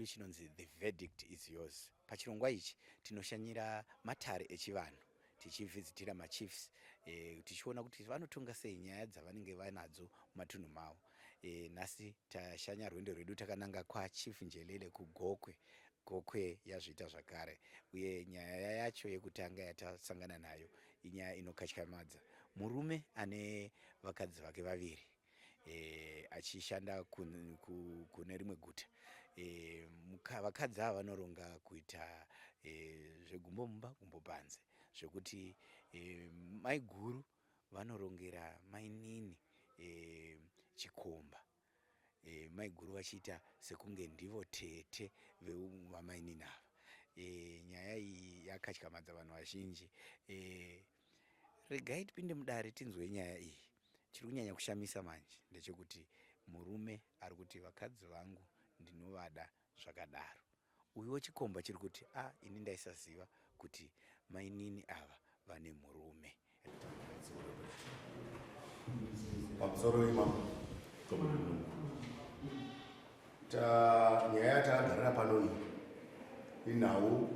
chinonzi The Verdict is Yours. Pachirongwa ichi tinoshanyira matare echivanhu tichivhizitira machiefs e, tichiona kuti vanotonga sei nyaya dzavanenge vanadzo mumatunhu mavo. E, nhasi tashanya rwendo rwedu takananga kwaChief Njelele kuGokwe. Gokwe yazviita zvakare uye nyaya yacho yekutanga yatasangana nayo inyaya inokatyamadza. Murume ane vakadzi vake vaviri e, achishanda kun, ku, kune rimwe guta e, vakadzi ava vanoronga kuita e, zvegumbo mumba gumbo panze zvekuti e, maiguru vanorongera mainini e, chikomba e, maiguru vachiita sekunge ndivo tete vamainini ava e, nyaya iyi yakatyamadza vanhu vazhinji e, regai tipinde mudare tinzwe nyaya iyi chiri kunyanya kushamisa manje ndechekuti murume ari kuti vakadzi vangu ndinovada zvakadaro uyuwo chikomba chiri kuti a ah, ini ndaisaziva kuti mainini ava vane murume Pamusoro imambo. Ta nyaya yatagarira pano iyi inhau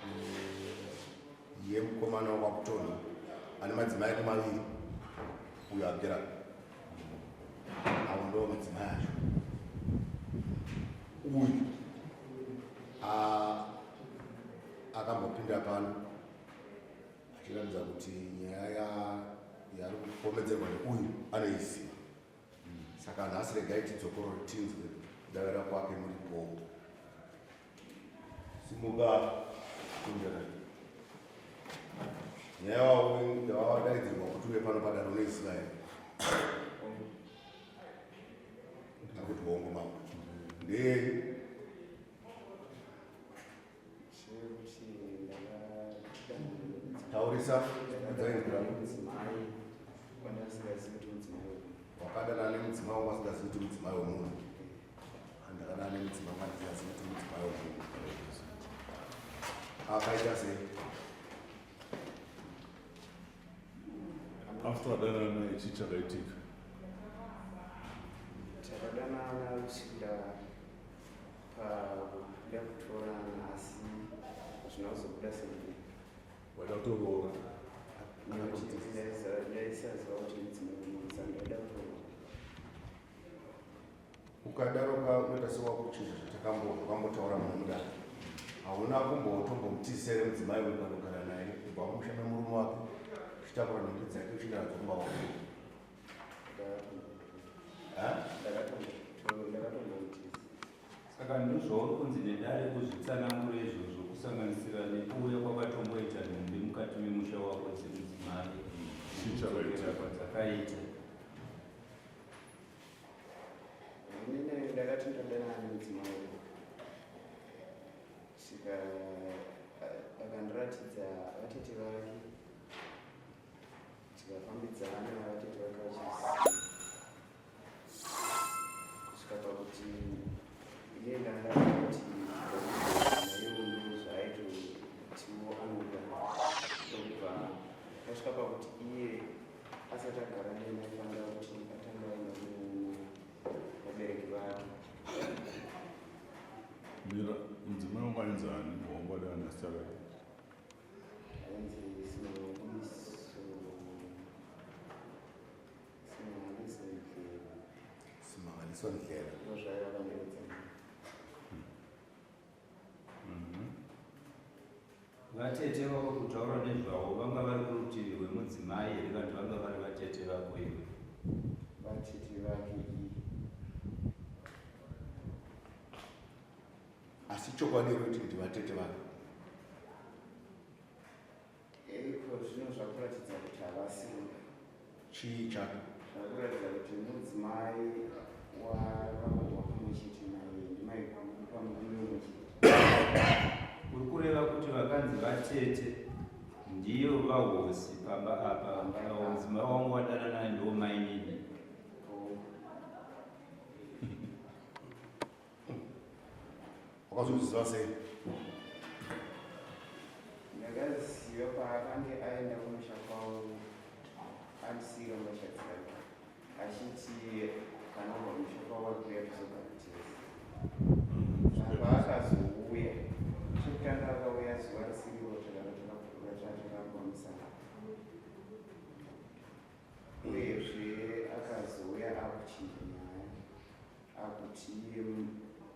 eh, yemukomana wekwakutonha ane madzimai ake maviri uyo agera avo ndo madzimai acho uyu akambopinda pano achiratidza kuti nyaya yaari kupomedzerwa neuyu anoiziva saka nhasi regai tidzokorore tinzwe kudavira kwake muripowo simuka kundera nyaya yawadaidzirwa kuti uve pano padare unoiziva here akuti hongu mambo ndeyei Taurisa wakadana nemudzimai wangu asingazivi kuti mudzimai wemunhu andakadana nemudzimai wangu andisingazivi kuti mudzimai wemunhu akaita sei After wadanana ichi chakaitika? Takadanana kusvikira pakuda kutorana asi hazvina kuzobuda sekuti waida kutoroora. Ndaisaziva kuti mudzimai wemunhu saka ndaida kutoroora. Ukadaro ka unoita sewakuchinja zvatakambotaura muno mudare. Hauna kumbotombomutizisa here mudzimai uyu panogara naye kubva mumusha memurume wake uchitakura nhumbi dzake uchienda nadzo kumba kwake? Ndakatombomutiza. Saka ndozvauri kunzi nedare uzvitsanangure izvozvo kusanganisira nekuuya kwakatomboita nhumbi mukati memusha wako dzemudzimai nekudzokera kwadzakaita. Inini ndakati ndodanana nemudzimai wangu svika akandiratidza vatete vake tikafambidzana vatete vake vachiziva kusvika pakuti iye ndanga kuti naiwo ndo zvaaitotiwo anoda ndokubva tasvika pakuti iye asati agara neni aifanira kuti atanga aenda kunoona vabereki vake. Mira, mudzimai wangu ainzi ani wangu adana zita rake? Ainzi Simangaliso Simangaliso Ndlela. Simangaliso Ndlela. Ndozvaiva vandiudza. Vatete vako kutaura nezvavo vanga vari kurutivi rwemudzimai here kana kuti vanga vari vatete vako iwe? Vatete vake iye. Asi chokwadi here kuti ndivatete vake? Iko zvino zvakuratidza kuti havasivo. Chii chake? Zvakuratidza kuti mudzimai wakaroorwa pamwe chete naye ndimaiguru pamurume umwe chete. Uri kureva kuti vakanzi vatete ndiyo vahosi pamba apa avo mudzimai wangu wadana naye ndiwo mainini. Wakazozviziva sei? Ndakaziva paakange aenda kumusha kwavo andisiira mbatya dzake achiti kana wabva kumusha kwavo ari kuuya tozogara tese.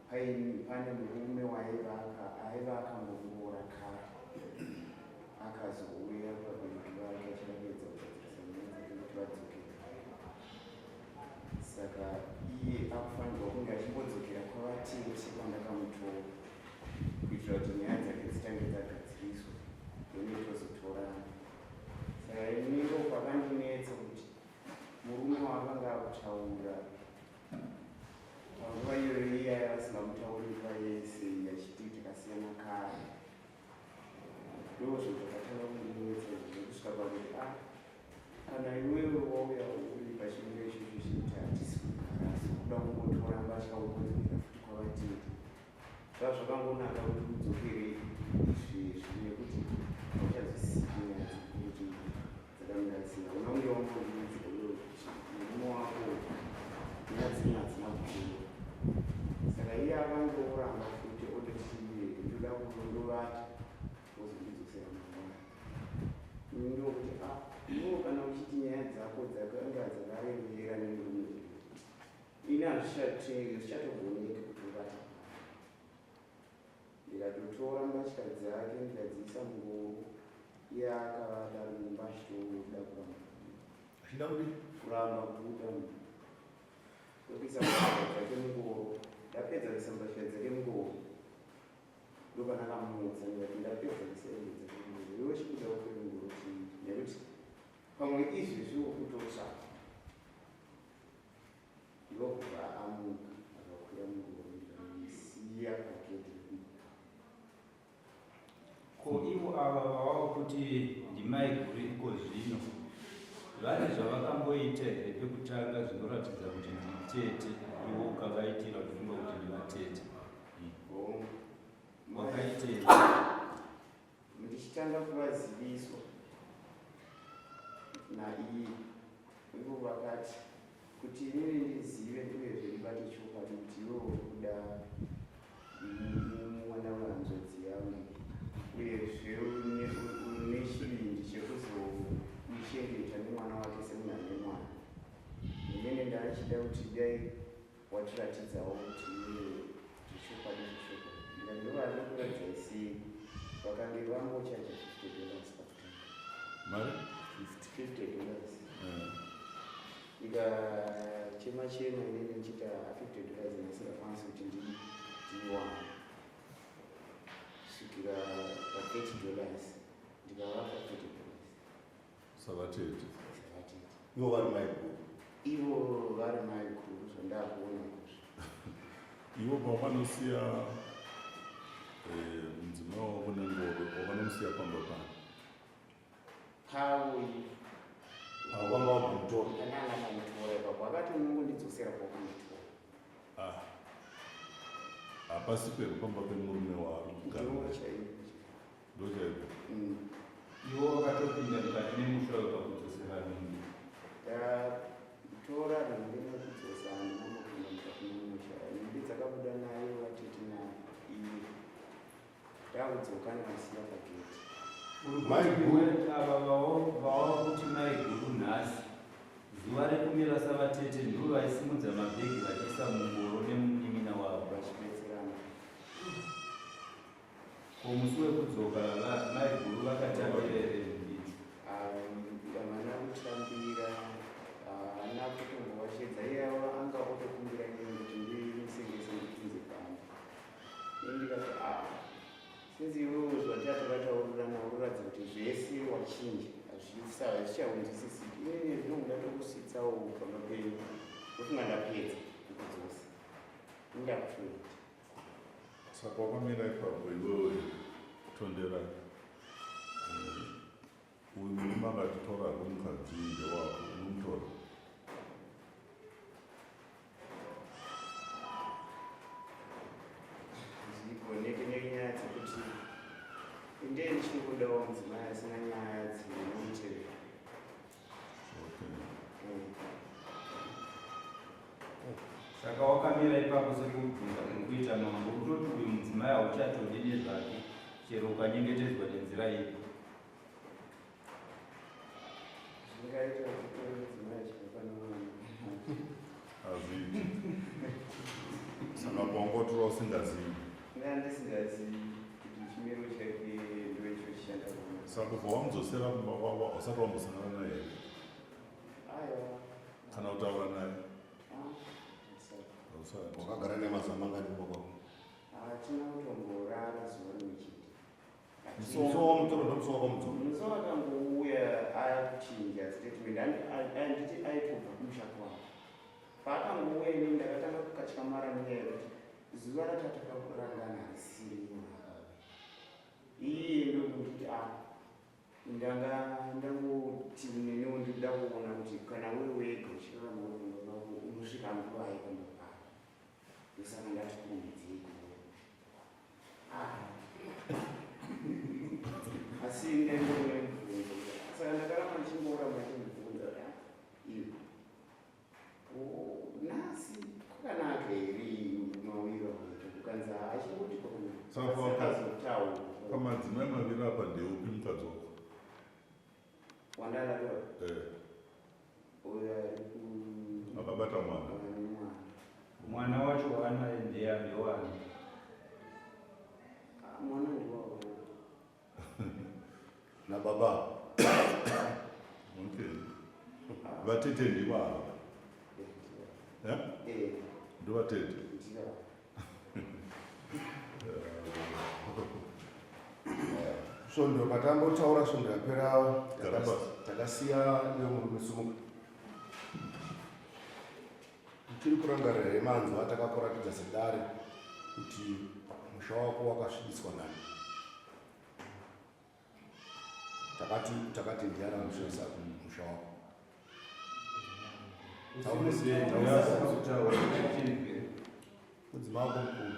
Pane murume waiva aiva akamboroora kare, akazouya vabereki vake achida kuedza kugadzirisa nyaya dzake kuti vadzokere. Saka iye akufanirwa kunge achimbodzokera kwavatete kwandakamutora kuitira kuti nyaya dzake dzitange dzagadziriswa, then tozotorana. Saka iniro kwakandinetsa kuti murume waakanga akutaura panguva iyoyo iye aiva asingamutauri nguva yese achiti takasiyana kare. Ndo zvinhu zvakatanga kundinetsa izvozvo, kusvika pakuti a kana iwewe wauya uri pachimiro ichocho chekuti hatisi kugara, asi kuda kungotora mbatya wombodzokera futi kwavatete, zvava zvakangonaka kuti udzokere izvezvi, nekuti hauchazwisisi nyaya dzako kuti dzakamira sei. Hauna kunge wambondiudzira iwewe kuti murume wako nyaya dzenyu hadzina kupera. Saka iye akange oramba futi, ototi ndoda kundovata, wozondidzosera mangwana. Ini ndokuti a iwo kana uchiti nyaya dzako dzakanga dzakaremera nemurume uyu, ini hazvichatogoneki kuti uvate. Ndikatotora mbatya dzake ndikadziisa mungoro, iye akavata ari mumba achitoda kuramba. Achida kudii? Kuramba kubuda mumba. Ndokuisa mbatya dzake mungoro. Ndapedza kuisa mbatya dzake mungoro, ndopandakamudza ndikati ndapedza kuisa hembe dzake mungoro, iwe chibuda ukwire mungoro chii, nekuti pamwe izvezvi uri kutotsvaka. Ndokubva amuka akakwira mungoro, ndikamusiya pagedhi rekumba. Ko ivo ava vawava kuti ndimaiguru iko zvino, vane zvavakamboita here pekutanga zvinoratidza kuti nditete, iwe ukavaitira uchifunga kuti ndivatete? Hongu. Wakaitei? Ndichitanga kuvaziviswa naiye, ivo vakati kuti inini ndizive uyezve ndibate chokwadi kuti iwe uri kuda mwana wehanzvadzi yangu, uyezve une chivindi chekuzomuchengeta nemwana wake semunhu ane mwana. Inini ndaichida kuti dai watiratidzawo kuti iwewe zvechokwadi zvechokwadi. Ndikati ndovanokuratidzai sei? Vakange vangochaja $50 pakutanga. Mari? $50. Ndikachema chema inini ndichiti $50 ndisingakwanisi kuti ndiiwane, kusvikira pa$30, ndikavapa $30. Savatete? Savatete. Ivo vari maiguru? Ivo vari maiguru, zvandakuona izvozvo. Ivo pavanosiya mudzimai wako nengoro, wavanomusiya pamba pano? Pavo ivo. Wanga wabvumutora? Ndanga ndamutora ipapo, akati unongondidzosera kwawakanditora. Ah. Hapasi pero pamba pemurume waari kugara Ndo naye? Chaipo. Ndo chaipo? Mm. Iwo wakatopinda mukati memusha uyu pakudzosera nhumbi? Ndatora nhumbi nekudzosa, handina kumbopinda mukati memusha. Nhumbi dzakabuda nayo vatete naiye, ndakudzoka ndikasiya pageti. Uri Mai kuti guru. iwe ava vawava kuti mai guru nhasi, zuva rekumira savatete ndivo vaisimudza mabhegi vachiisa mungoro nemunin'ina wavo? Vachibetserana. Ko musi wekudzoka mai guru vakatambira here nhumbi idzi? Havana kutambira, haana kutombovashedza. Iye anga otokumbira inini kuti ndimusengese ndipinze pamba. Ini ndikati a since iwewe zvataa takataurirana unoratidza kuti zvese wachinja, hazvichaunzwisisiki, inini zvinongoda tokusvitsawo pamba penyu, ndofunga ndapedza kukudzosa, indakutoita. Saka wakamira ipapo iwewe Tondera, uyu murume akatitora hako mukadzi ndewako, unomutora? Zvigoneke nenyaya dzekuti indee ndichingodawo mudzimai asina nyaya dzinomutevera. Okay. Saka wakamira ipapo sekubvunza kuri kuita mambo, utoti uyu mudzimai hauchatodi nezvake chero ukanyengetedzwa nenzira ipi? Zvingaita kuti tore mudzimai achibva pane mwana? Hazviiti. Saka pawangotora usingazivi? Ndanga ndisingazivi kuti chimiro chake ndoicho chichandakuona. Saka kubva wamudzosera kumba kwavo hausati wambosangana naye here? Aiwa. Kana kutaura naye? Ah, handisati. Hausati. Wakagara nemazuva mangani kumba kwako? Hatina kutomborara zuva rimwe chete. Musi wamutora ndomusi wakamudzora? Musi wakangouya akuchinja statement, handiti aitobva kumusha kwavo. Paakangouya inini ndakatanga kukatyamara nenyaya yekuti zuva ratatakakurangana harisiriwo rakauya. Iye ndokuti a ndanga ndangoti neniwo ndikuda kuona kuti kana uri wega uchirarama uri kumba kwako unosvika nguvai pamba pako. Ndosaka ndati kurumidzei kuuya. Ah. Asi ndendone mubvunzo. Saka ndakaramba ndichingoramba ndichimubvunza kuti ah, iwe nhasi kwakanaka here mawiro awaita? Kukanzi achingoti kwakanaka. Saka Asi akazotaura. Pamadzimai maviri apa ndeupi mukadzi wako? Wandakatora? Eh. Uyo ari ku Akabata mwana. Ane mwana. Mwana wacho waanaye ndewani? Ah, mwana ndiwavo. Nababa. Okay. Vatete ndivo ava? Eh? Eh? Ndovatete. Ndivo. Svondo patambotaura svondo yapera Garabasa. takasiya iwe murume sumuka. Uchiri kurangarira here manzwa atakakuratidza sedare kuti musha wako wakasvibiswa nani? Takati takati ndiani anosvibisa musha wako? Kutaura kuti Mudzimai wako mukuru.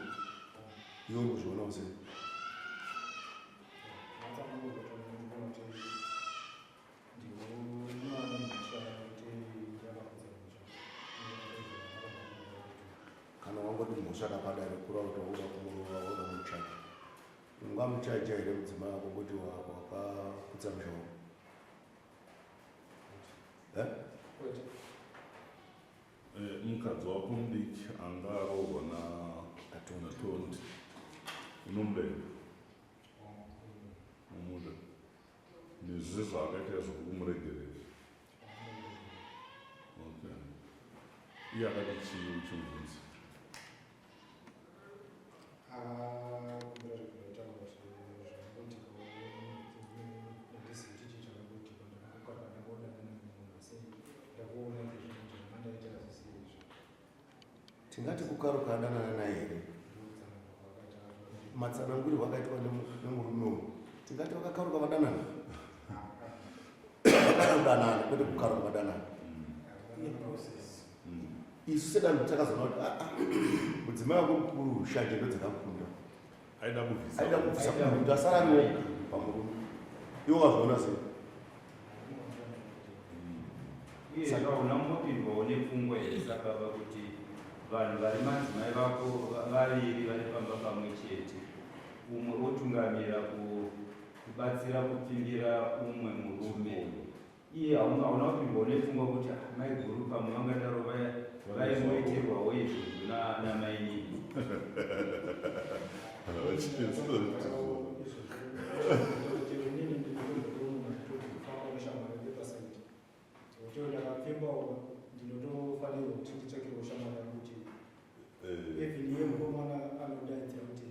Iwe uri kuzviona sei? Kana wangoti mhosva kapadare kura kuti wakuda kumuroora wakuda kumutsvaga. Ungamuchaja here mudzimai wako kuti wakaputsa musha wako? Eh? Eh, mukadzi wako mudiki anga aroorwa naTondi unomuda here? Unomuda nezvese zvaakaita izvo kumuregerera? Okay. Iye akati chii uchimubvunza? Akakumbira regerero taura kuti zvakangoitika handizivi kuti chii chakangoitika ndakangokara ndangodanana nemunhu asi ndakuona izvo kuti zvamandaita hazvisi izvo. Tingati kukaruka adanana naye here? Ndokutsanangura kwaakaita. Matsanangurirwo akaitwa nemurume uyu tingati vakakaruka vadanana? Vakatodanana kwete kukaruka vadanana. Isu sedanho takazoona kuti aa mudzimai wako mukuru shanje ndodzakakunda. Aida kubvisa. Aida kubvisa munhu kuti asara ari oga pamurume. Iwe wazviona sei? Uye hauna kumbopindwawo nepfungwa here sababa kuti vanhu vari madzimai vako vaviri vari pamba pamwe chete, umwe otungamira kubatsira kupfimbira umwe murume? Iye hauna kupindwawo nepfungwa kuti ah, maiguru pamwe vangadaro vaimboitirwawo izvozvo namainini? Inini ndinotomunhu kufamba neshamwari yepasaidi kuti ndakapfimbawo ndinotofanirwa kuti nditsvakirewo shamwari yangu kuti even iye mukomana anodaidzira kuti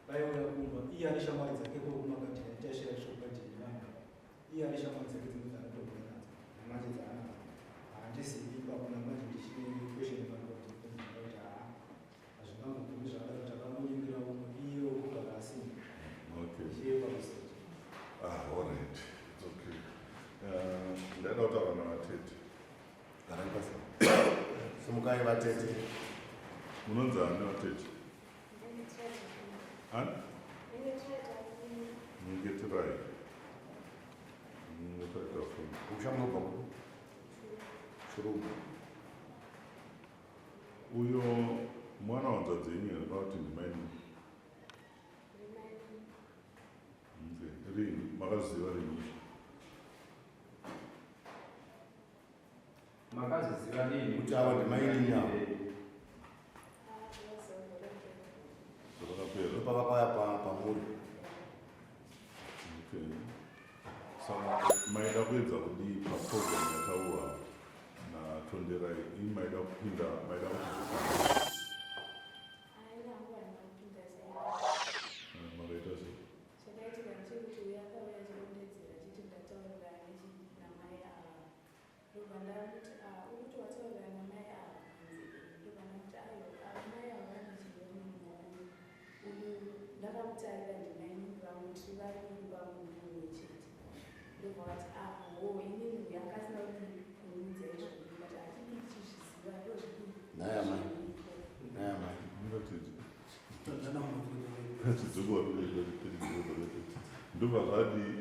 vaiuya kumba iye ane shamwari dzake kokumagadheni aitashira zvokugadheni vanhu iye ane shamwari dzake dzimwe dzaanotobuda nadzo namanje dzaanadzo handizivi ipapo namanje ndichine question mark kuti kuti haa hazvingambogumi zvakadaro takamunyingira umwe iye wokugara asina Okay. iye pakuseja. Ah, all right. It's okay. Ndaida kutaura navatete. Garai pasi. Simukai vatete. Munonzi ani vatete? Ani? Nyengeterai. Nyengeterai tafuna. Musha munobva kupi? Chirungu. Uyo mwana wanzvadzi yenyu here kana kuti ndimaini? Okay. Rini? Makazviziva rini? Makazviziva rini? Kuti ava ndimainini ava? kwamuri. Okay. Saka maida kuedza kudii paprogram yataurwa naTonderai? Ii, maida kupinda, maida kuti zvifambe? Aina hangu handina kupinda sei. Makaita sei? Chakaitika ndechekuti uyo akauya achirondedzera achiti ndataurirana namai ava. Ndobva ndamuti, a uri kuti wataurirana namai ava? Hanzi ee. Ndobva ndamuti, aiwa, ava mai ava vane chirume mumaoko. Uyu ndakamutarira ndimainini vangu, tiri vaviri pamunhu mumwe chete. Ndobva vati, a ho, inini uyu anga asina kudii kumuudza izvozvo. Ndikati hatidii tichizviziva, ndozvidii. Nhai amai, nhai amai. Muratidze. Ndobva zvadii?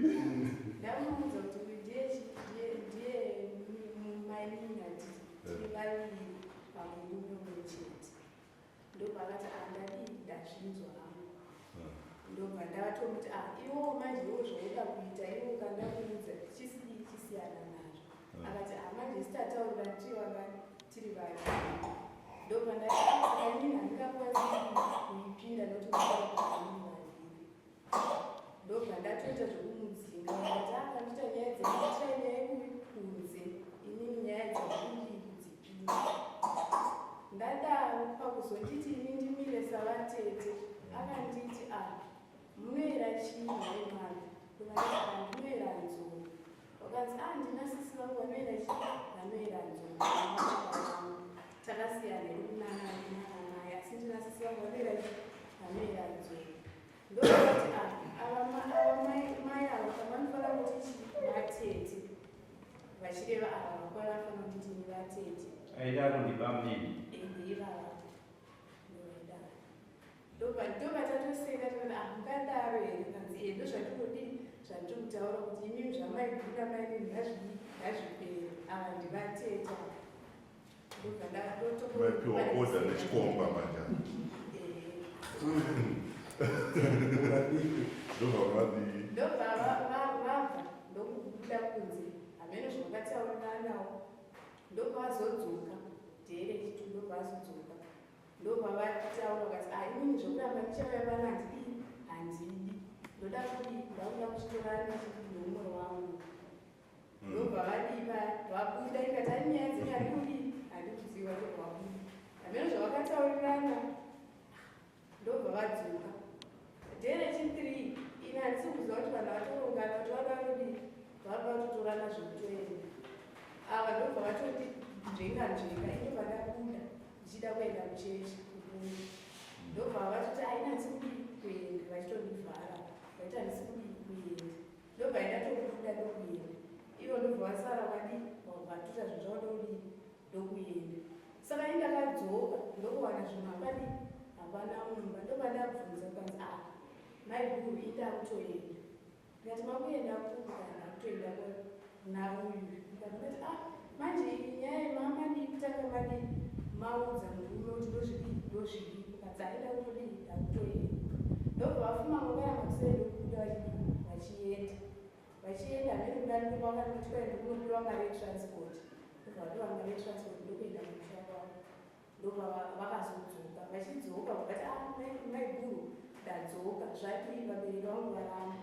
Ndamuudza kuti uyu ndiye ndiye mainini, hatiti tiri vaviri pamurume umwe chete. Ndobva akati, a ndadii, ndazvinzwa hangu. Ndobva ndatomuti, a iwowo manje iwo zvauda kuita iwo kandakuudza chisidii, chisiyana nazvo. Akati, a manje sitataurira tiri vangani, tiri vaviri. Ndobva ndati, saka inini handingakwanisi kuipinda nokuti ndataura vaviri. Ndobva ndatoita zvokumudzinga. Ndikati akandiita nyaya dzekuitira nyaya yekuvi kunze, inini nyaya dzekudii kudzipinda. Ndadaro, pakuzonditi ini ndimire savatete, akanditi, a munoera chii nhai mwana? Ndobva ndati, a ndinoera nzou. Wakanzi, a ndina sisi vangu vanoera chii, vanoera nzou. Vangu takasiyana hedu kunana mai, asi ndina sisi vangu vanoera chii, vanoera nzou. Ndokati, a ava mai ava vanofanira kuti chi vatete, vachireva ava vakwana vanofanira kuti tini vatete. Aidaro ndibamunini? Ende ivava ndovaidaro. Ndobva tatoseka tikati, ah, mungadaro here? Kanzi e, ndozvatinodii, zvatiri kutaura kuti imimi zvamaiguru namainini ngazvidii, ngazvipere, ava ndivatete ava. Ndobva Maipiwa order nechikomba manje. Ndobva vadii? Ndobva vabva ndokubuda kunze, hameno zvavakatauriranawo. Ndobva vazodzoka dhere chitu, ndobva vazodzoka, ndobva vataura vakati, a inini zvokuramba ndichauya pano handidii, handidi, ndoda kudii, ndakuda kuchitorana neumwe wangu. Ndobva vadii paya, vabuda. Ikati ani nyaya dzenyu handikudii, handikuziva. Ndobva vabuda, hameno zvavakataurirana. Ndobva vadzoka dhere chi3. Ini handisi kuziva kuti vanhu vatorongana kuti vada vanodii, vada vatotorana zvekutoenda ava. Ndobva vatoti nzvenga nzvenga. Indobva ndabuda ndichida kuenda kuchechi kubuda. Ndobva vatoti, aina handisi kudii kuenda, vachitondivhara vaiti handisi kudii kuenda. Ndobva indatobuda ndokuenda. Ivo ndobva vasara vadii, vatoita zvinhu zvavo ndokudii, ndokuenda. Saka indakadzoka ndokuwana zvinhu hapadii, hapana mumba. Ndobva ndabvunza, kanzi, a maiguru, indakutoenda. Ndikati, makuenda kupi? Kana ndakutoenda nauyu. Ndikati, a manje iyi nyaya yemamadii kutanga madii maudza murume kuti ndozvidii, ndozviripo? Kanzi, aida kutodii, ndakutoenda. Ndobva vafuma mangwana makuseni ndokubuda vachidii, vachienda, vachienda hamene kuda. Ndopavakati ndikunopiwa mari yetransport. Ndobva vapiwa mari yetransport ndokuenda kumusha kwavo. Ndobva vakazodzoka, vachidzoka vakati, a maiguru, ndadzoka, zvadii, vabereki vangu varamba.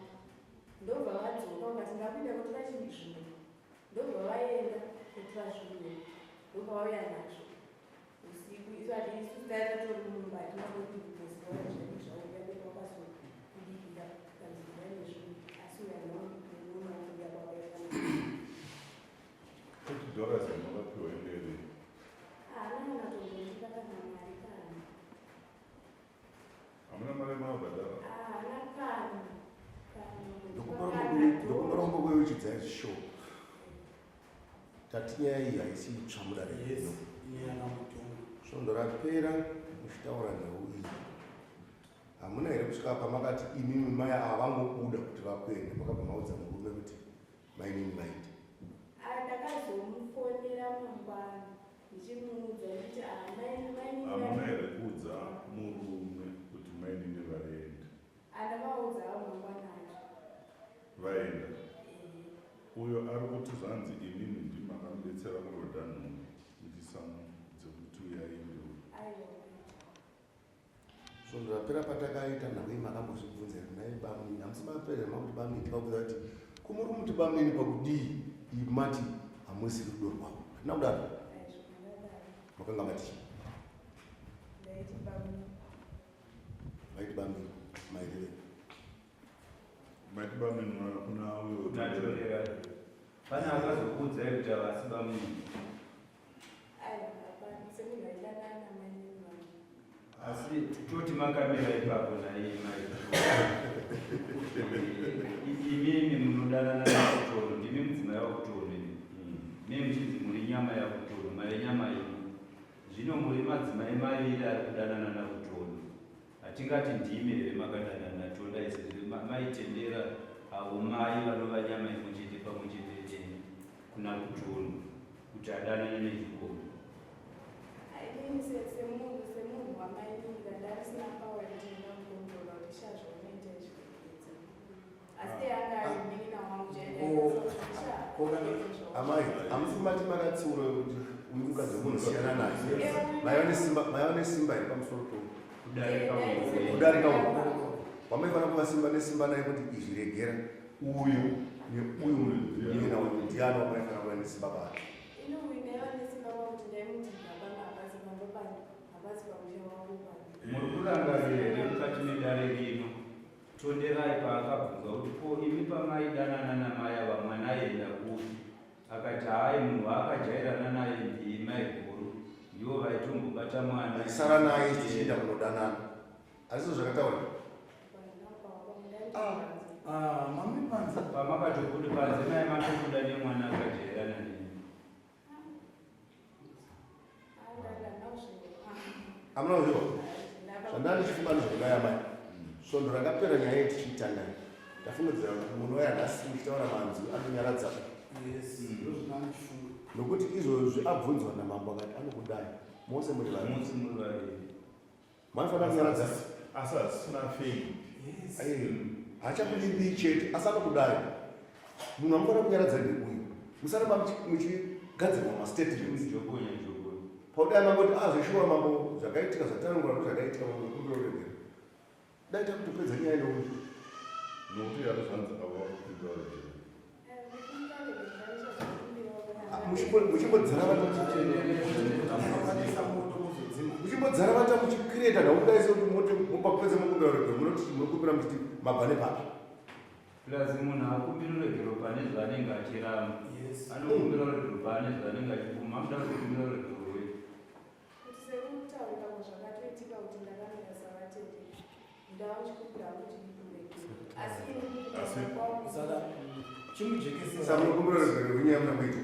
Ndobva vadzoka vakati, ndakuenda kutora chii, zvinhu. Ndobva vaenda kutora zvinhu, ndobva vauya nazvo usiku. Isati isu taitatori mumba, hatina kuti kuziva zvainge zvauya. Ndobva vakazobudikira kanzi vaine zvinhu, asi uya murume wakuuya kwakaita. $40 yamakapiwa ineri? Haana kana tombondipa kana mari kana. Hamuna mari yamakabhadhara? Haana kana kana. Ndokumbira kumbokuuchidzai zvishow. Tati nyaya iyi haisi itsva mudare rino. Svondo rapera muchitaura nhau iyi, hamuna here kusvika pamakati imimi mai ava vangobuda kuti vakuenda, makabva maudza murume kuti mainini vaenda? Ndakazomufonera mangwana ndichimuudza ndichiti, ah, mainini. Hamuna here kuudza murume kuti mainini vaenda? Andavaudza avo mangwana acho. Vaenda? Eh. Uyo ari kuti zvanzi imimi ndimakamubetsera kurodha nhumbi muchisamudze kuti uyaende uyo. Aiwa. Svondo rapera patakaita nhau iyi, makambozvibvunza here? Hamusi mapera makuti bamnini tikakuudza kuti kumuri muti bamnini pakudii mati hamusi rudo rwavo. Hatina kudaro. Makanga mati chii? Vaiti bamnini mairevei? Maiti bamnini kuna uyo Natorera. Pane akazokuudzai kuti havasi bamnini? Asi toti makamira ipapo naiye mai. Imimi munodanana naKutono, ndimi mudzimai waKutono imi. Me muchinzi muri nyama yaKutono, maive nyama imi. Zvino muri madzimai maviri ari kudanana naKutono. Hatingati ndimi here makadanana naTondai sezvo maitendera avo mai vanova nyama imwe chete pamwe chete nemi kuna Kutono kuti adanane nechikomba. Inini semunhu semunhu wamainini ndandisina power yekuti ndingamukontrola kuti sha zvaunoita izvi kuedza. Asi anga ari munin'ina wangu Amai, hamusi mati makatsiura kuti uyu mukadzi wemunhu siyana naye. Maiva nesimba, maiva nesimba here pamusoro po Kudarika uyu. Kudarika uyu. Wamaifanira kuva simba nesimba naye kuti izvi regera uyu neuyu munin'ina wenyu ndiani wamaifanira kuva nesimba paari. Ini uyu ndaiva nesimba pakuti ndaimuti baba hapasi pamba pano, hapasi pamusha wangu pano. Muri kurangarira here mukati medare rino Tonderai paakabvunzwa kuti ko imi pamaidanana namai ava mwana aienda kupi akati hayi munhu waakajairana naye ndimaiguru ndivo vaitombobata mwana Aisara naye tichienda kunodanana. Hazvizvo zvakataura. Ah, mami panze. Pamakatobuda panze mai matobuda nemwana akajairana nemi. Amuna kuziva zvandanga ndichifunga ndizvokudai amai. Svondo rakapera nyaya iyi tichiitanga ndafungidzira kuti munouya nhasi muchitaura manzwi anonyaradza. Yes, ndozvandanga ndichifunga. Nokuti izvozvi abvunzwa namambo akati anokudai mose muri vaviri. Mose muri vaviri. Manofanira kunyaradza. Asi hazvisina fei. Yes. Haachakuvimbii chete asi anokudai. Munhu anofanira kunyaradza ndeuyu. Musaramba muchigadzirwa mastatements. Jokonya jokonya. Paudai mangoti ah zveshuwa mambo zvakaitika zvatarangura ndozvakaitika mambo kumbira uregere. Dai takutopedza nyaya neuyu. Nokuti yakazvanzi avo vakukumbira uregere. Muchimbodzara vata muchicreata nhau kudai sekuti moti mupapedza mukumbira ruregero munoti munokumbira muchiti mabva nepapi. Plus munhu hakumbiri ruregero pane zvaanenge achiramba. Anokumbira ruregero pane zvaanenge achibvuma. Amuda kukumbira ruregero rwei? Kuti sekutaurika kwazvakatoitika kuti ndakamira savatete ndauchikumbira kuti ndiruregero. Asi ini Asi- Saka chimujekesera. Saka munokumbira ruregero rwenyaya muna kuita.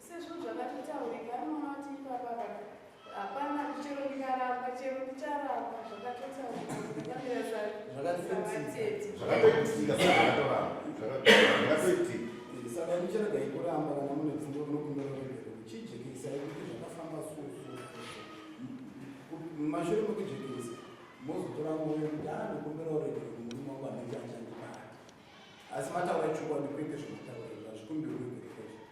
Sezvo zvakatotaurika anoona kuti ipapa apa hapana chero ndikaramba chero ndicharamba zvakatotaurika ndakamira Zvakatoitika. savatete. Zvakatoitika sezvakataura. Zvakatoitika. Saka muchiregai kuramba kana mune pfungwa munokumbira ruregero chijekesai kuti zvakafamba so so so so. Mumashure mekujekesa mozotora nguva yekuti ah ndokumbira ruregero kumurume wangu anenge achandibata. Asi mataura chokwadi kwete zvamataura izvi hazvikumbiri ruregero izvi.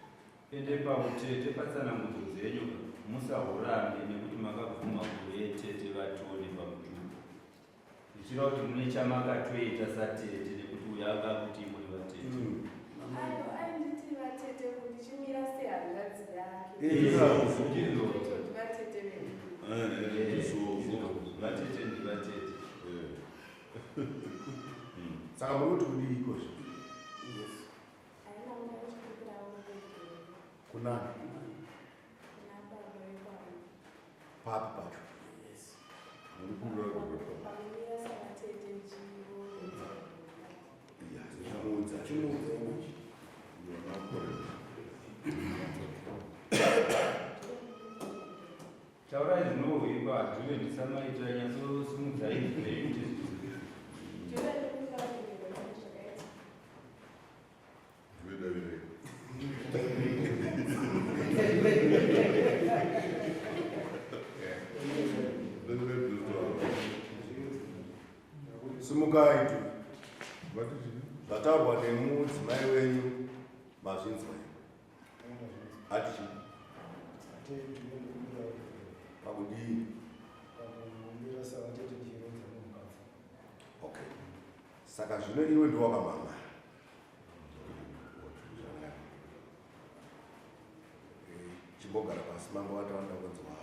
Ende pautete patsanangudzo dzenyu musahurambe nekuti makabvuma kuve tete vatone pamutupo. Zvichireva kuti mune chamakatoita satete nekuti uyo anga akuti muri vatete. Ayo ainditi vatete kundichimira sehanzvadzi yake. Ndizvo. Kutoti vatete vedu. Ndizvozvo. Vatete ndivatete. Saka muri kuti kudii ikozvo? Yes. Haina munhu achikumbirawo ruregero Kunani? kuna baba vekwangu. Papi pacho? Yes. Muri kumbira ruregero. Pakumira savatete ndichirovedza Ya, ndichamuudza. Chimuudzai manje. You are not correct. Taurai zvinohwikwa adhuve ndisamaita nyatsosimudzai zvenyu tizvinzwe. Ndiwe ndikumbira ruregero nezvakaitika. Ndiwe davirei. Simukai tu. Vati chii? Zvataurwa nemudzimai wenyu mazvinzwa here? Ati chii? Pakudii? Pakumira savatete ndichirodza nomukadzi. Okay. Saka zvino iwe ndiwe wakamhan'ara. Eh, chimbogara pasi mambo vataura kunzwa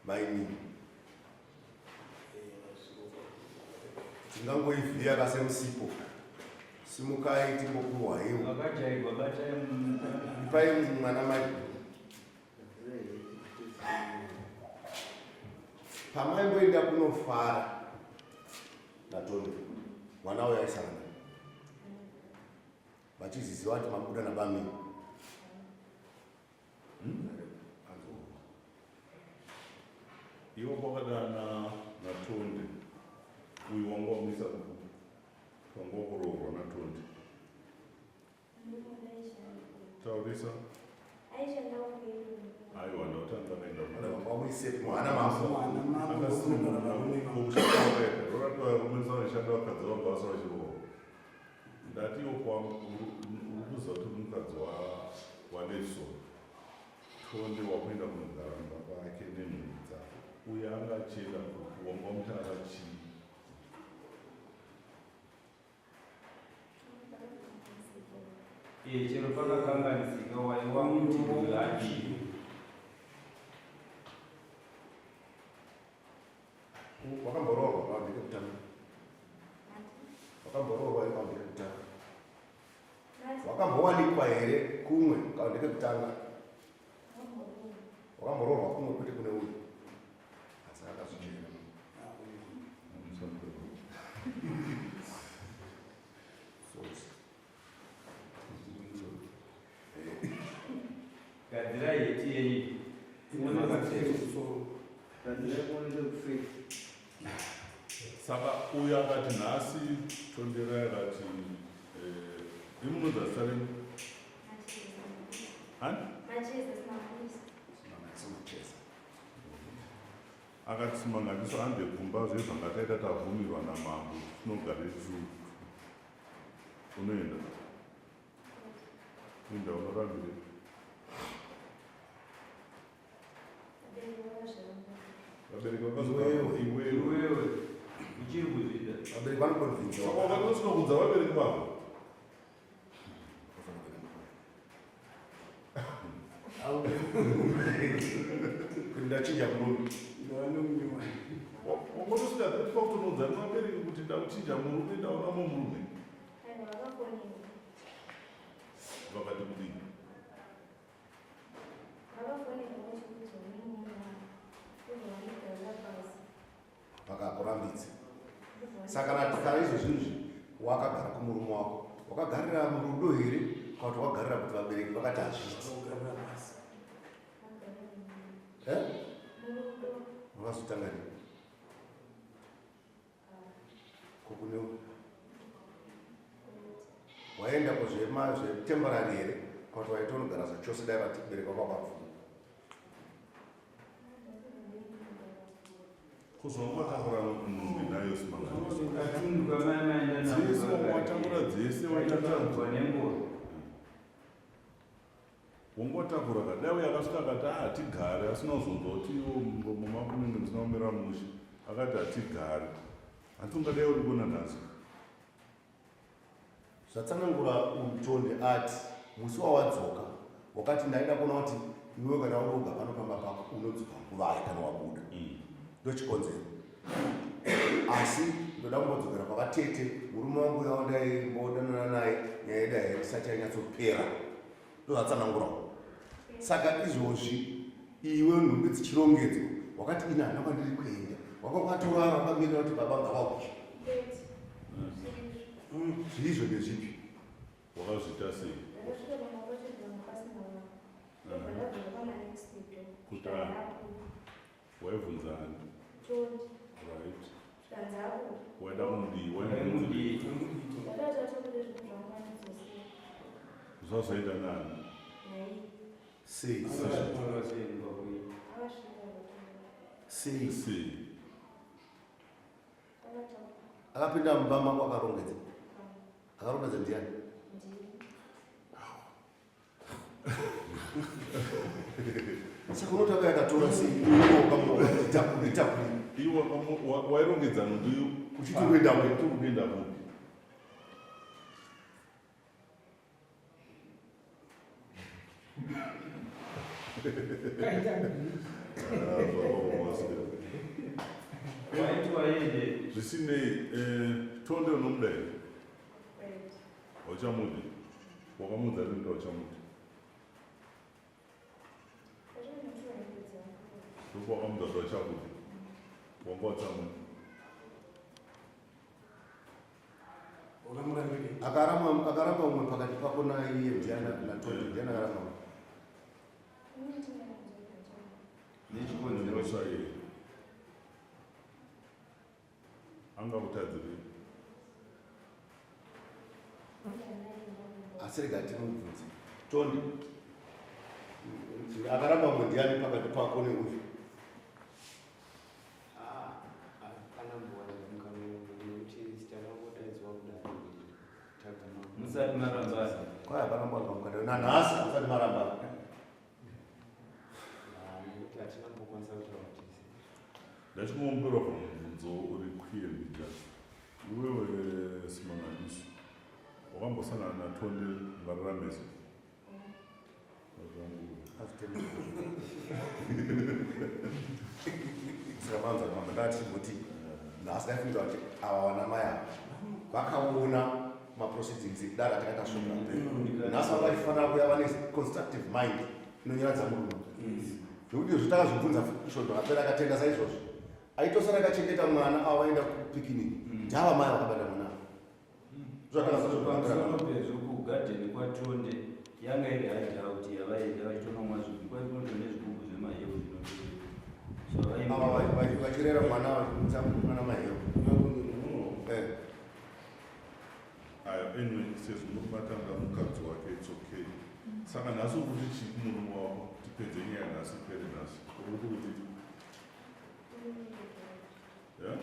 mainini. Tingangoivhiya kasemusipo. Simukai timbopuhwa iwo. Vakajairwa batai Ipai mwana mai. Pamaimboenda kunofara naTonde, mwana uyo aisara naye. Vachiziziva kuti mabuda nabamini. Hmm? Iwo kwakadana naTonde uyu wanga wamisa wanga wakuroorwa naTonde. Taurisa. Aiwa ndautanga akaenda kumusha vakadzi vanga vasina vachiroorwa. Ndati iwo uri kuziva kuti mukadzi waLevison Tonde wakuenda kunogara mumba kwake nemhuri dzako uye anga achienda kupi wanga wamutara chii? Eh, chero pakakanganisika waiwa kuti uyu adii. Wakamboroorwa kana ndekekutanga? Wakamboroorwa here kana ndekekutanga? Wakambowanikwa here kumwe kana ndekekutanga? Wakamboroorwa kumwe kwete kune uyu? Asi akazvichena. Gadzirai heti yenyu. Saka uyo akati nhasi Tonderai akati eh, imunodza zita renyu Ani? Akati Simanganiso hande kumba zvezvanga taita tabvumirwa namambo tinogare tu unoenda inda unorambire vabereki vakazoiwewe iwewe uchiri kuzvida vabereki vanokonvinza saka wakati usina kudza vabereki vako Kuti ndachinja murume. Wangotosvika 35 kutonoudza vabereki kuti ndakuchinja murume ndaona mumwe murume. Vakati kudii? Vakakurambidza. Saka kana kana izvo zvinhu izvi wakagara kumurume wako wakagarira murudo here kana kuti wakagarira kuti vabereki vakati hazviiti? Eh? Wakazotanga rini? Kokune waenda kuzvema zvetemporary here kana kuti waitonogara zvachose dai vabereki vako vakabvuma? Kuzongotakura nhumbi nayo Simangaliso. Dzese watakura dzese waitatakura nengoro. Wongotakura ka dai uyo akasvika akati ah hatigare asina kuzonzwa kuti iwo muromo mako munenge musina kumira mushe akati hatigare hanti ungadai uri kona nhasi. Zvatsanangura uyu Tonde ati musi wawadzoka wakati ndaida kuona kuti iwewe kana uri woga pano pamba pako unodzoka nguvai kana wabuda mm. ndochikonzero asi ndoda kumbodzokera kwavatete murume wangu uya wandaimbodanana naye nyaya yedu haisati yanyatsopera ndozvatsanangurawo saka izvozvi iwe nhumbi dzichirongedzwa wakati ini handina kwandiri kuenda wanga wakatorara wakamirira kuti baba ngavakuche mm, zviizvo ndezvipi wakazviita sei kuti waibvunza ani right waida kumudii waimudii zvazoita nani sei sei sei akapinda mumba mako akarongedza akarongedza ndiani saka unoti akauya akatora sei iwe wairongedza nhumbi Uchiti kuenda kupi? Tiri kuenda kupi? Zvisinei, eh, Tonde unomuda here? Hauchamudi? Wakamuudza rini kuti hauchamudi? Ndopawakamudza kuti hauchamudi? Wanga watsamwa? Akaramba umwe pakati pako naiye ndiana naTony ndiana akaramba umwe. Nechikonzero chaiye angakutadzirei? Asi rega timubvunze Tony, akaramba umwe ndiani pakati pako neuyu? Musati marambana. Kwai hapana mbowana mukana. Nanhasi musati marambana. Ndachikumbira pamubvunzo uri queer mbijana. Iwewe Simangaliso wakambosangana naTonde Ngararameso? Saka manzwa mambo ndatimboti nhasi ndaifunga kuti ava vana mai ava vakaona maproceedings dare atakaita svondo rapera nhasi vanga vachifanira kuya vane constructive mind inonyaradza murume zvekuti izvo takazvibvunza svondo rapera akatenda saizvozvo aitosara akachengeta mwana ava vaenda kupikiniki ndava mai vakabata mwana ava. Pamusoro pezvo kugadheni kwaTonde yanga iri hideout yavaienda vachitonomwa zvigubhu kwai kunotone zvigubhu zvemaheu zvinovachirera vachirera mwana vachimutsa mwana maheu. Eh. Ayo anyway sezvo murume atanga mukadzi wake it's okay. Saka nhasi uri kuti chii kumurume wako tipedze nyaya nhasi ipere nhasi. Uri kuti kuti Yeah?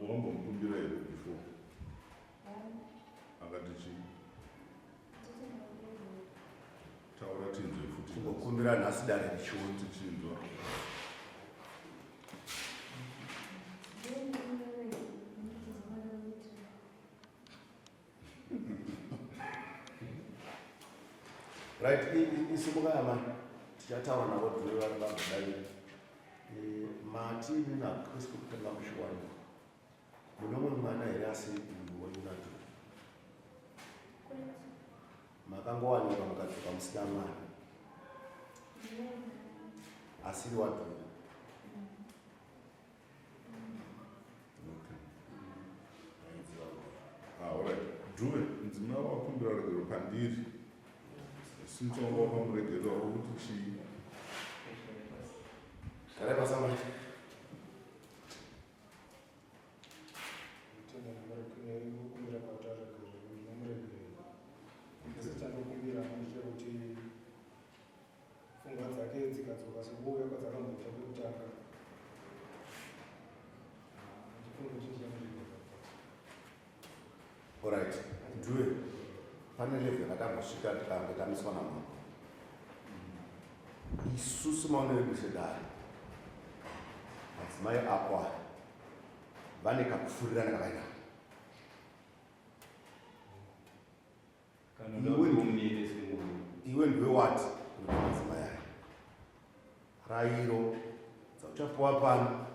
Wakambomukumbira here before? Akati chii? Taura tinzwe futi. Kungokumbira nhasi dare richiona. Tichinzwa. Right, isimuka yamai tichataura navo dhuve vari vagodai mati inini hakusi kutanga mushiwani mune umwe mwana here asi uyu wenyu makangowanikwa mukadzoka musina mwana asiri wadhuve. Okay. Ah, all right. Dhuve, mudzimai wakumbira ruregero pandiri. Since wanga wakamuregerera uri kuti chii? Garai pasi amai. Tenda nekukumbira kwautaura ndinomuregerera. Asi chandokumbira ndechekuti pfungwa dzake dzikadzoka sekuuya kwadzakamboita pekutanga, handifungi kuti ndichamuregerera. Alright, Dhuve, pane level yakatambosvika tikange tamiswa namambo. Isusu maonero edu sedare, madzimai ako aya vane kakufurirana kavainako. Kanoda kuti umire semurume. Iwe ndiwe wati unoda madzimai aya. Rairo dzauchapuwa pano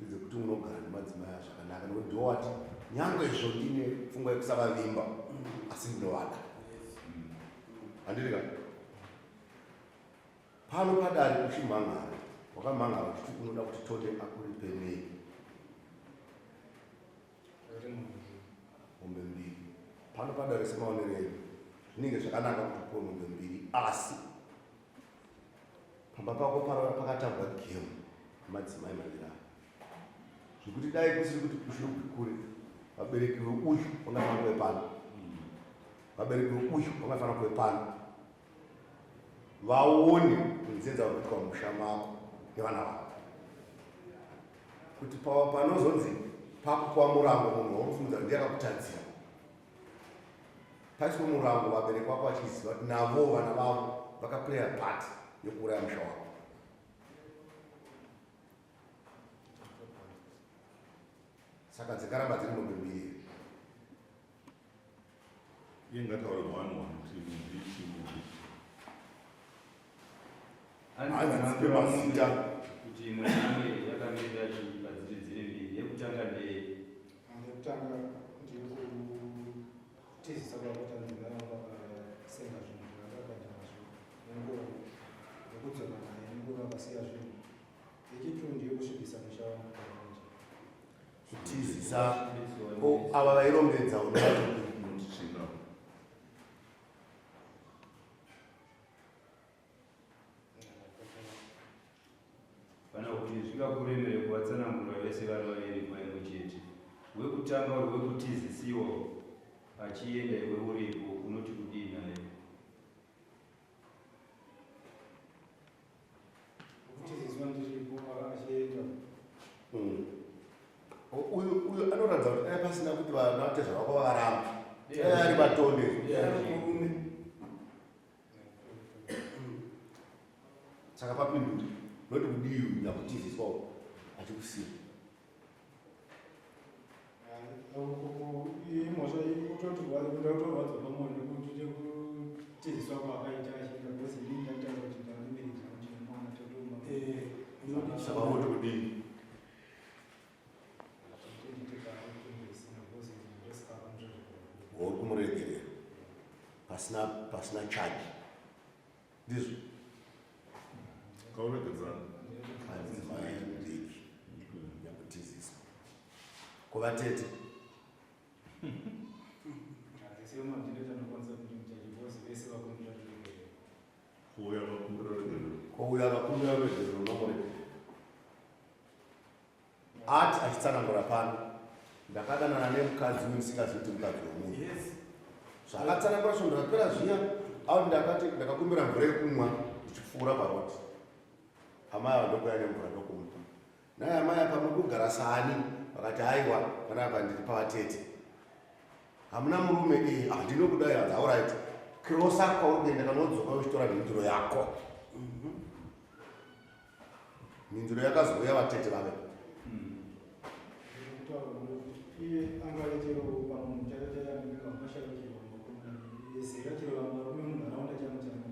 ndedzekuti unogara nemadzimai aya zvakanaka nekuti ndiwe wati nyangwe izvo ndine pfungwa yekusavavimba asi ndinovada. Handiti ka? Pano padare uchimhan'ara, wakamhan'ara uchiti unoda kuti Tonde akuripe nei? Mombe mbiri. Pano padare semaonero enyu zvinenge zvakanaka kuti upiwe mombe mbiri asi pamba pako pakatambwa gemu nemadzimai maviri aya zvekuti dai kusiri kuti kushurugwi kure vabereki veuyu vangafanira kuve pano vabereki veuyu vangafanira kuve pano vaone unzenza uri kuitwa mumusha mako nevana vako kuti panozonzi pakupiwa murango munhu waunofungidza kuti ndiye akakutadzira paiswe murango vabereki vako vachiziva kuti navo vana vavo vakaplaya part yekuuraya musha wako. Saka dzikaramba dziri mombe mbiri. Iye ngataure one one kuti ndichi munhu. Hanzi dzipe mazita. Kuti imwe neimwe yakamirira chii padziri dziri mbiri. Yekutanga ndeye. Yekutanga ndeyekutizisa kwakuita mudzimai wangu akasenga zvinhu zvaanga akaenda nazvo nengoro nekudzoka naye nengoro akasiya zvinhu. Yechitu ndeyekusvibisa musha wangu pamanje. Kutizisa ko ava vairongedza unovati Unoti chii now? Kana kuti zvingakuremere kuvatsanangura vese vari vaviri nguva imwe chete. Wekutanga uri wekutizisiwa achienda iwe uripo unoti kudii naye? Kutiziswa ndiripo achienda. Uyu uyu anoratidza kuti dai pasina kuti vana tezvara vako vakaramba. Dai ari vatonde. Murume. Saka papinduri. Noti kudii uyu nyakutiziswa uyu achikusiya. Imhosva kutoti ndakutorwadzwa pamoyo nekuti nekutiziswa kwaakaita achienda because inini ndakutaura kuti ndane marriage yangu ndine mwana totoma. Saka unoti kudii? Uri kumuregerera pasina pasina charge. Ndizvo. Kauregedzana. Madzimai mudiki nyakutiziswa. Kuvatete. Kuuya vakumbira ruregerero. Kouya vakumbira ruregerero unomuregerera. Ati achitsanangura pano ndakadanana nemukadzi uyu ndisingazivi kuti mukadzi wemunhu. Zvaakatsanangura svondo rapera zviya auti ndakati ndakakumbira mvura yekumwa ndichipfuura paroti. Amai ava ndokuuya nemvura ndokumupa. Naye amai apa muri kugara saani? Vakati aiwa panapa ndiri pavatete. Hamuna murume eh ah ndinokudai hanzi alright. Kirosa kwauri kuenda kana wodzoka uchitora mhinduro yako. Mhinduro yakazouya vatete vave. Iye angave chero pamunhu chake chake anenge kamashayo chero zera chero vamwe varume munharaunda chamo chamo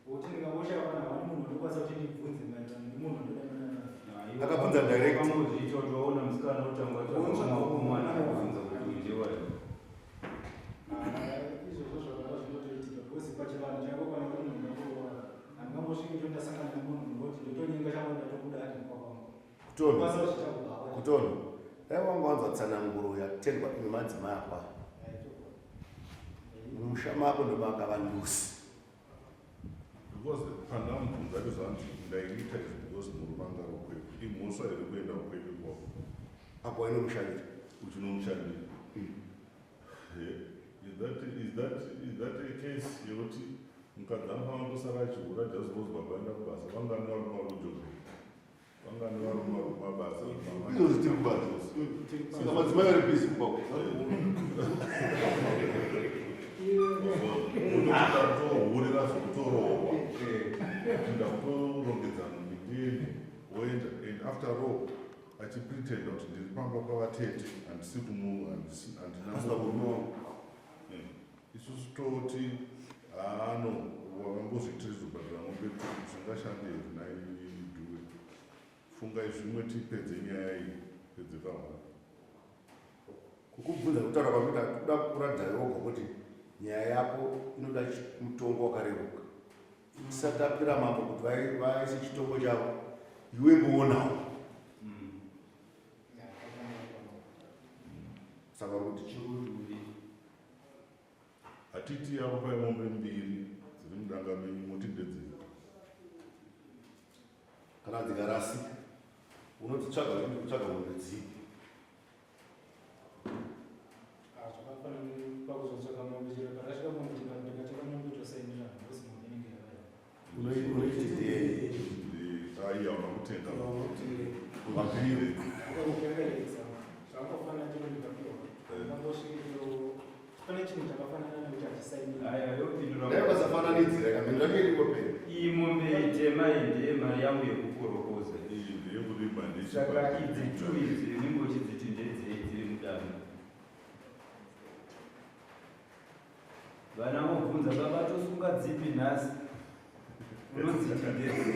kuti ndingangoshaya kana havani munhu andokwanisa kuti ndibvunze maererano nemunhu andodanana naye. Akabvunza direct. Wakangozviita kuti waona musikana otanga mwana akubvunza kuti uyu ndewayo. Izvozvo zvakava zvinotoitika because pachivanhu chako kana uri munhu ndakoroora handingambosviki kuti ndasangana nemunhu ndoti ndotonyenga shamwari ndatobuda ati kwakwangu. Kutono. Kwanisa kuzviita kubva. Kutono. Dai wanga wanzwa tsananguro yatendwa nemadzimai akwa. Mumusha mako ndomakava ndusi. Because pandamubvunza acho zvanzi ndaiita izvi because murume anga ari kwedu. Imhosva here kuenda kwedu ikoko? Apo wainomushandira. Uchinomushandira. Is that, is that, is that a case yekuti mukadzi anofanira kutosara achihura just because baba vaenda kubasa? Vangani varume vari kuJoburg? Vangani varume vari kumabasa? Izvozvi tiri kubasa. Saka madzimai vari busy kumba uko. Unotohurira zvekutorohwa. Kuti ndakutorongedza nhumbi ndiende woenda and after all achipretenda kuti ndiri pamba pavatete handisi kumu handisi handina Asina murume wangu. Isusu toti haano wakangozviitiri zobhadhara mombe zvingashande here nhai Dhuwe? Fungai zvimwe tipedze nyaya iyi pedze kahwani. Kukubvunza kutaura kwakuita kuda kuratidza iwe woga kuti nyaya yako inoda mutongo wakareruka. Tisati tapira mambo kuti vaise chitongo chavo iwe imboonawo. Saka uri kuti chii? Hatiti yakupai mombe mbiri dziri mudanga menyu moti ndedzei? Kana dzikarasika unodzitsvaga uchiti kutsvaga mombe dzipi? Zvakafanana pakuzotsvaga mombe chero parasvika mombe chero ndikatora mombe tosainira because mombe inenge yavaya. Unoiti ndeyei? Ai hauna kutenga. Vapire. Zvakangofanana chero ndikapiwa. Ndangosvikiro pane chinhu chakafanana nekuti hachisainira. Aya yopindura. Dai ukasafananidzira ka mhinduro yacho iripo peni. Iyi mombe itema iyi ndeye mari yangu yekukorokoza. Iyi ndeyekurima Saka idzi two idzi unenge uchidziti ndedzei dziri Vana vobvunza baba tosunga dzipi nhasi? Unodziti ndedzi.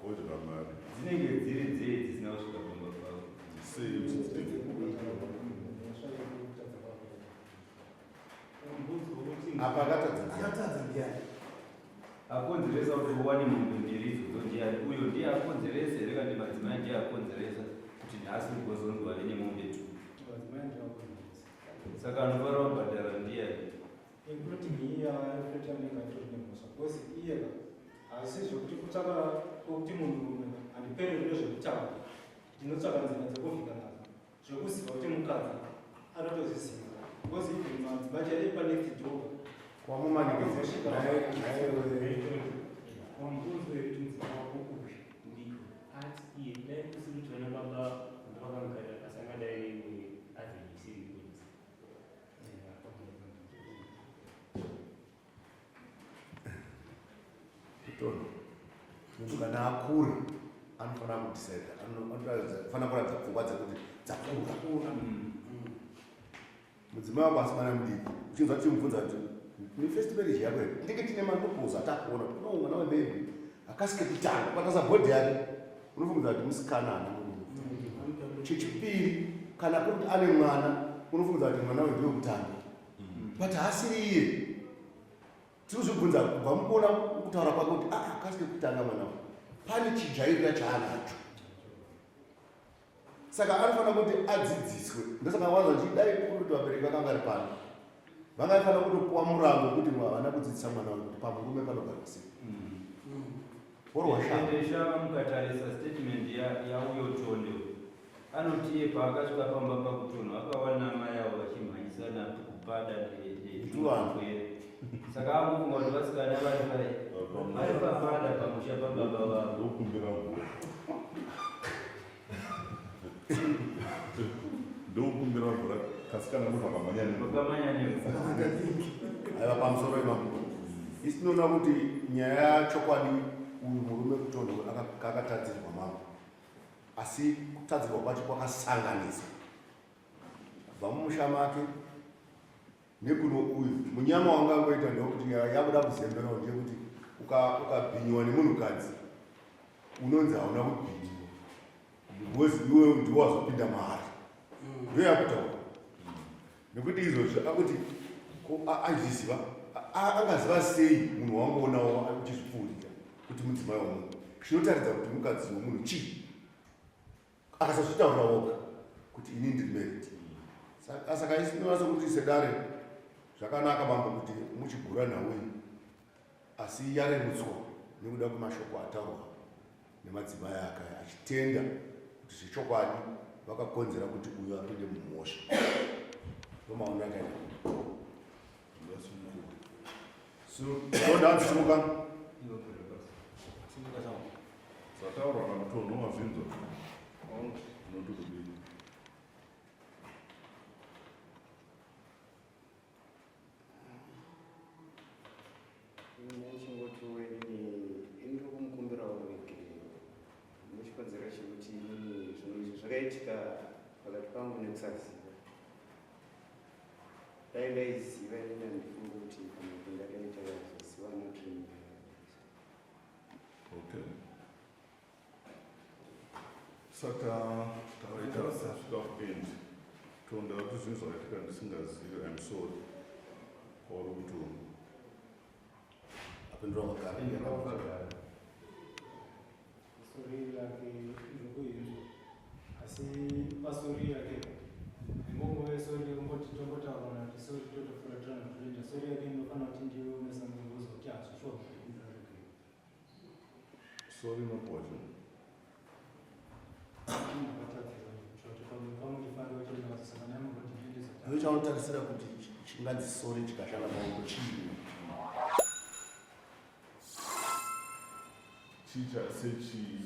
Odya mari. Dzinenge dziri dzei dzisina kusvika pamba pavo. Sei uchidzitenga? Apa akatadza ndiani? Akatadza ndiani? Akonzeresa kuti uwane mombe mbiri idzodzo ndiani? Uyo ndiye akonzeresa here kana madzimai ndiye akonzeresa kuti nhasi ugozonzi wave nemombe tu? Saka anofanira kubhadhara ndiyani? Including iye aifeti anenge atori nemhosva because iye ka haasi zvekuti kutsvaka kwekuti munhurume handipereri nezvekutaura, ndinotsvaka nzira dzekuvhika nadzo zvekuziva kuti mukadzi anotozviziva because even madzimai chaiye panext door Wamumanikidza naye. Wamubvunzo wetunzi wako uyu ndiko ati iye dai kusiri kuti vana baba ndovakamugarira pasi angadai neimwe avenue isiri iyoyi. Kutono. Munhu kana akura anofanira kudecide, anofanira kuratidza pfungwa dzekuti dzakura. Mudzimai wako asikana mudiki, uchinzwa tichimubvunza kuti ni first marriage yako here? Tinenge tine maloopholes atakuona kuti no mwana webaby akasike kutanga ukatarisa body yake unofungidzira kuti musikana haana murume. Chechipiri kana kuri kuti ane mwana unofungidzira kuti mwana uyu ndewekutanga, but haasiri iye. Tinozvibvunza kubva mukuona kutaura kwake kuti ah, akasike kutanga mwana uyu, pane chijairira chaanacho. Saka anofanira kuti adzidziswe. Ndosaka wanza kuti dai kuri kuti vabereki vakanga vari pano, vangaifanira kutopuwa murango wekuti havana kudzidzisa mwana uyu kuti pamurume panogarwa sei. Worwa shama. Ende shama mukatarisa statement yauyo Tonde anoti iye paakasvika pamba pakutonho akawana amai avo vachimhanyisana kupada Tuvanhu. nepwere. Saka angofunga kuti vasikana vari pai vari papada pamusha pababa vavo. Ndokumbira mvura. Ndokumbira mvura. Kasikana ndo vakamhanya nemvura. Vakamhanya nemvura. Aiva pamusoro ipapo. Isi tinoona kuti nyaya yachokwadi uyu murume kutonho akatadzirwa mambo. Asi kutadzirwa kwacho kwakasanganiswa. Kubva mumusha make nekuno uyu munyama wangangoita ndokuti nyaya yakuda kuzemberawo ndeyekuti ukabhinyiwa nemunhukadzi unonzi hauna kubhinyiwa because iwe ndiwo wazopinda maari. Ndoyakutaura nekuti izvozvi akuti aizviziva, angaziva sei munhu wangoonawo uchizvipfuurira kuti mudzimai wamunhu, chinotaridza kuti mukadzi wemunhu chii akasazvitaurira woga kuti ini ndiri married. Saka isi tinonatsa kuti sedare zvakanaka mambo kuti muchigura nhau iyi, asi yarerutswa nekuda kwemashoko ataurwa nemadzimai ake achitenda kuti zvechokwadi vakakonzera kuti uyu apinde mumhosva. Ndomaonero akaita. Tonda simuka. Zvataurwa naMutonho wazvinzwa? Unoti kudii? Ndichingotiwo inini ndiri kumukumbirawo ruregerero nechikonzero chekuti inini zvinhu izvi zvakaitika pakati pangu nekusaziva. Dai ndaiziva inini handifungi kuti pamwe tingadai takazozivana tiri munyaya. Okay. Saka taita svika kuend. Tonda kuti zvinhu zvakaitika ndisingazivi, I'm sorry. Kwauri kutonga. Apindura wakagara. Sori yake ndikuinzwa, asi pasori yake ingongove sori yekungoti tongotaura kuti sori totofuratirana toenda. Sori yake inofanira kuti ndiwe unesanguzo kuti hazvishuwa kuti ndinoregera. Sori inopuwa chii? Iwe chaunotarisira kuti chinganzi sori chikashanda maoko chii? Chicha sechii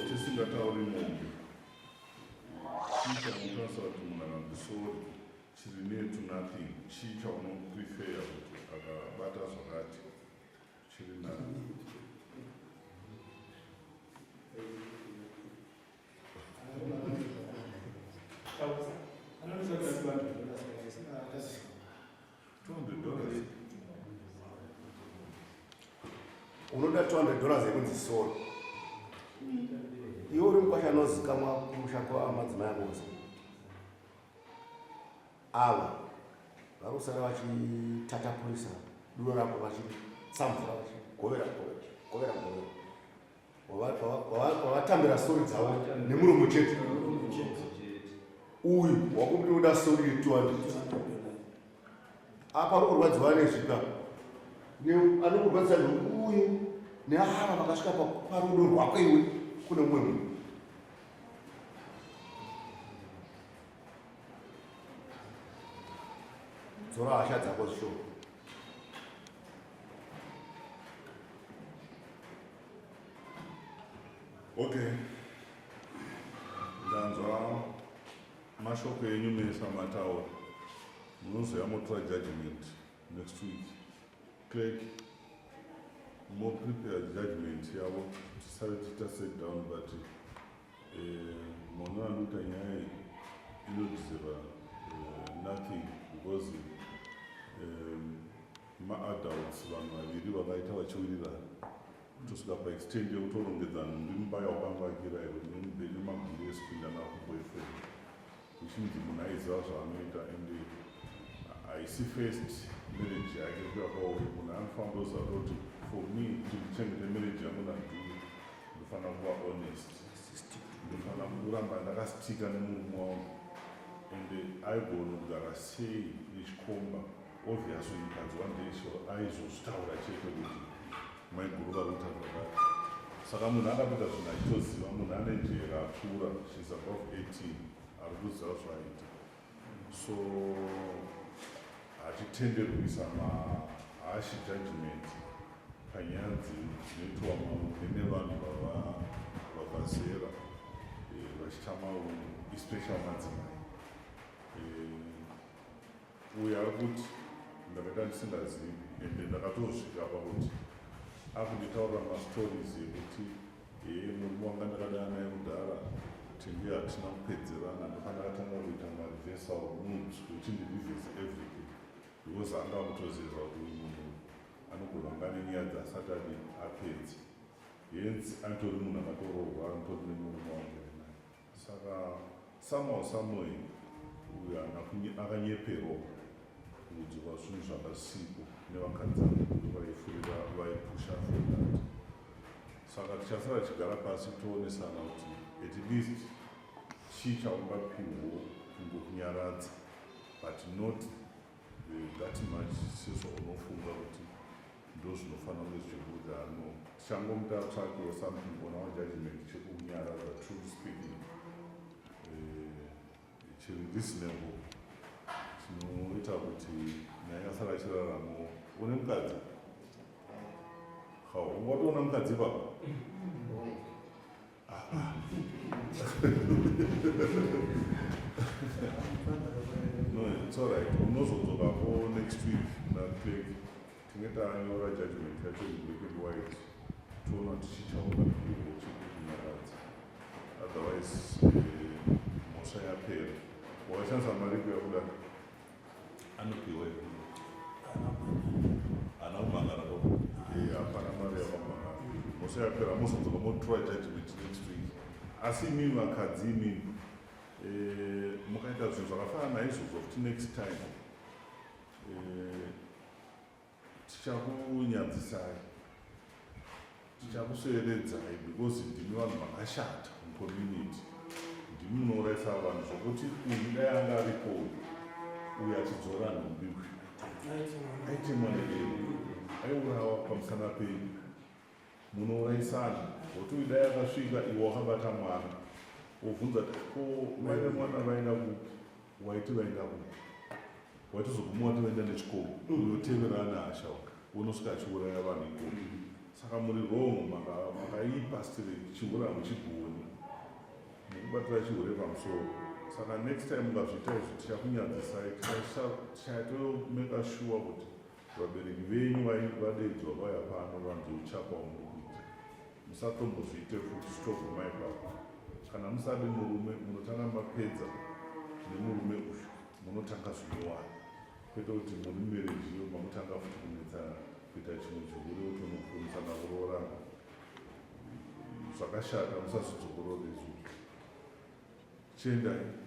tisingatauri mombe. Chii chaunokwanisa kuti munhu akanzi sori chiri near to nothing? Chii chaunoprefera kuti akabata zvakati chiri nani? Unoda 200 dollars yekunzi sorry. Iwe uri mukwasha anozikamwa kumusha kwamadzimai ako ose. Ava vari kusara vachitatapurisa duro rako vachitsamvura vachigovera govera govera. Wavatambira sori dzavo nemuromo chete. Uyu wakuti uda sori ye200. Apa ari kurwadziwa nezvika. Anokurwadzisa ndouyu neava vakasvika parudo rwako iwe kune mumwe munhu. Dzora hasha dzako zvishoma. Okay. Ndanzwa mashoko enyu mese amataura. Munozoya motora judgment next week. Clerk, mo prepare judgment yavo tisare tiita set down but eh, maonero andikuita nyaya iyi inodeserva eh, nothing because maadults vanhu vaviri vakaita vachiwirirana kutosvika paextend yekutorongedza nhumbi mumba yawakamvakira iwe nemagiri esipinda nakuboyfriend which means munhu aiziva zvaanoita and haisi first marriage yake kuya kwauri. Munhu anofanira kuziva kuti for me kuti ndichengete marriage yangu nadhuri ndofanira kuva honest, ndofanira kuramba ndakastika nemurume wangu and aigona kugara sei nechikomba. Obviously mukadzi wandesho aizozvitaura chete kuti maiguru vari kuita zvakati. Saka munhu akatoita zvinhu achitoziva, munhu ane njera akura, she's above 18, ari kuziva zvaaita. So hatitenderwi kuisa maharsh judgment panyaya dzinoitwa maune nevanhu vabva zera vachiita maune, especially madzimai. Uyu ari kuti ndakaita ndisingazivi ende ndakatosvika pakuti akunditaurira mastories ekuti hee murume wanga ndakadana naye kudhara tenge hatina kupedzerana, ndopandakatanga kuita mareversal moods kuti ndireverse everything because anga akutozeza kuti uyu munhu anogona kunge ane nyaya dzaasati adi apedze, hence anotori munhu akatoroorwa, anotori nemurume wangu naye. Saka somehow somewhere uyu akanyeperwa kuudzirwa zvinhu zvakasipo nevakadzi avo vaifurira vaipusha for that. Saka tichasara tichigara pasi toonesana kuti at least chii chaungapiwo kungokunyaradza but not that much sezvaunofunga kuti ndozvinofanira kunge zvichibuda. No, tichangomuta tsvakewo something on our judgment chekunyaradza, truth speaking, chiri reasonable chinoita kuti naye asara achiraramo. Une mukadzi? Ha, ungatoona mukadzi ipapo? No, it's all right. Unozodzokapo next week naclerk, tinge tanyora judgment yacho in black and white, toona kuti chichaungapiwo chekukunyaradza. Otherwise mhosva yapera. Wakashandisa mari kuya kuda anopiwa here? Haana kumhangana ko? Hapana mari yakamhangana, mhosva yapera. Mozodzoka motora judgment next week. Asi imimi vakadzi imimi, mukaita zvinhu zvakafanana naizvozvo futi next time, tichakunyadzisai, tichakusveredzai because ndimi vanhu vakashata mucommunity, ndimi munourayisa vanhu zvokuti uyu dai anga aripo uyu achidzora nhumbi uyu aitemwa nedemo, aiurawa pamusana penyu. Munourayisana zvokuti uyu dai akasvika iwe wakabata mwana wobvunza kuti ko mai vemwana vaenda kupi, waiti vaenda kupi, waitozoguma wati vaenda nechikoro. Uyotevera ane hasha unosvika achiuraya vanhu ikoko. Saka muri wrong, makaipa still, chihure hamuchigoni, mukubatira chihure pamusoro. Saka next time mukazviita izvi tichakunyadzisai, tichatomeka sure kuti vabereki venyu vadaidzwa vauya pano vanzwe uchapa wamuri kuita. Musatombozviite futi, chitoguma ipapo. Kana musadi murume munotanga mapedza nemurume uyu, munotanga zvinyowani, kwete kuti muri marriage iyo mamutanga futi kunetsa kuita chimwe chihure utonokonzera. musana kuroorana. Zvakashata musazvidzokorore izvozvo. Chiendai.